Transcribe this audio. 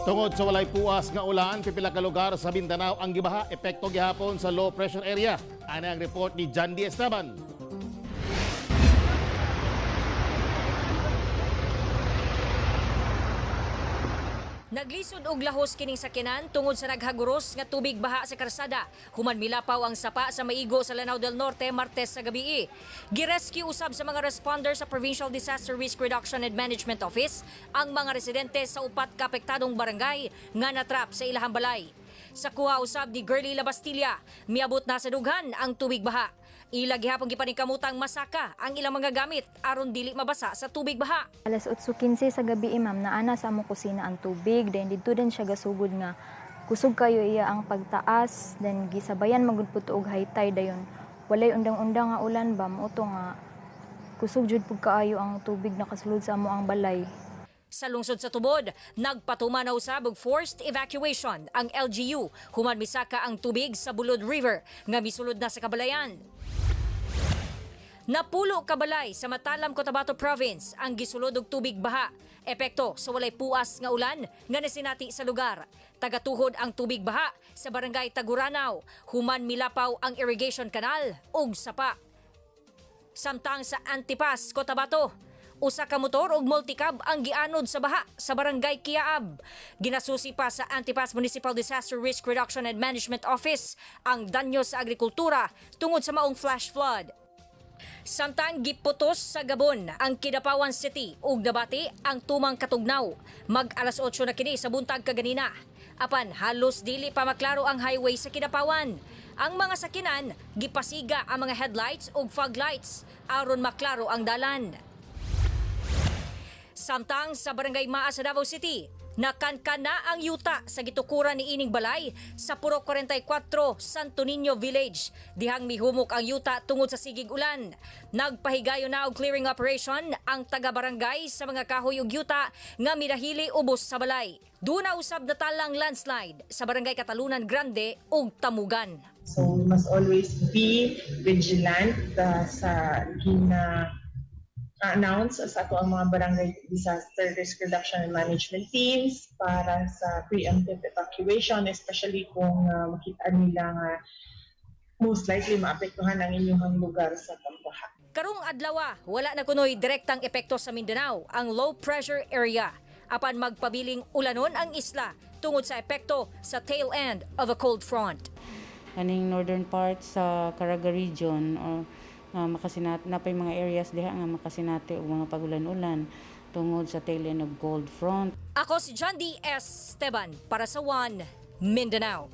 Tungod sa walay puas nga ulan, pipila ka lugar sa Mindanao ang gibaha, epekto gihapon sa low pressure area. Ana ang report ni John D. Esteban. Naglisod og lahos kining sakyanan tungod sa naghaguros nga tubig baha sa karsada. Human milapaw ang sapa sa maigo sa Lanao del Norte Martes sa gabi. Girescue usab sa mga responder sa Provincial Disaster Risk Reduction and Management Office ang mga residente sa upat ka apektadong barangay nga natrap sa ilahang balay. Sa kuha usab ni Girlie Labastilla, miabot na sa dughan ang tubig baha. Ila gihapon gipaningkamutang masaka ang ilang mga gamit aron dili mabasa sa tubig baha. Alas 8:15 sa gabi, ma'am, naana sa among kusina ang tubig. Then didto din siya gasugod nga kusog kayo iya ang pagtaas. Then gisabayan magud pud og high tide dayon. Walay undang-undang nga ulan ba, mao to nga kusog jud pud kaayo ang tubig nakasulod sa amo ang balay. Sa lungsod sa Tubod, nagpatuma na usab og forced evacuation ang LGU human misaka ang tubig sa Bulod River nga misulod na sa kabalayan. Napulo ka balay sa Matalam, Cotabato Province ang gisulod og tubig baha. Epekto sa walay puas nga ulan nga nasinati sa lugar. Tagatuhod ang tubig baha sa barangay Taguranaw, human milapaw ang irrigation canal ug sapa. Samtang sa Antipas, Cotabato, usa ka motor ug multicab ang gianod sa baha sa barangay Kiaab. Ginasusi pa sa Antipas Municipal Disaster Risk Reduction and Management Office ang danyo sa agrikultura tungod sa maong flash flood. Samtang giputos sa Gabon ang Kidapawan City ug nabati ang tumang katugnaw. Mag alas 8 na kini sa buntag kaganina. Apan halos dili pa maklaro ang highway sa Kidapawan. Ang mga sakinan gipasiga ang mga headlights ug fog lights aron maklaro ang dalan. Samtang sa Barangay Maa sa Davao City, nakankan na ang yuta sa gitukuran ni ining balay sa Purok 44, Santo Niño Village. Dihang mihumok ang yuta tungod sa sigig ulan. Nagpahigayon na og clearing operation ang taga-barangay sa mga kahoy ug yuta nga midahili ubos sa balay. Duna usab natalang landslide sa Barangay Catalunan Grande ug Tamugan. So we must always be vigilant sa gina announce sa ato ang mga barangay disaster risk reduction and management teams para sa preemptive evacuation, especially kung makita nila nga most likely maapektuhan ang inyong lugar sa pagbaha. Karong adlaw, wala na kunoy direktang epekto sa Mindanao ang low pressure area. Apan magpabiling ulanon ang isla tungod sa epekto sa tail end of a cold front. Kaning northern part sa Caraga region or makasinat napay mga areas diha nga makasinati og mga pagulan-ulan tungod sa tail end of cold front. Ako si John D. S. Esteban para sa One Mindanao.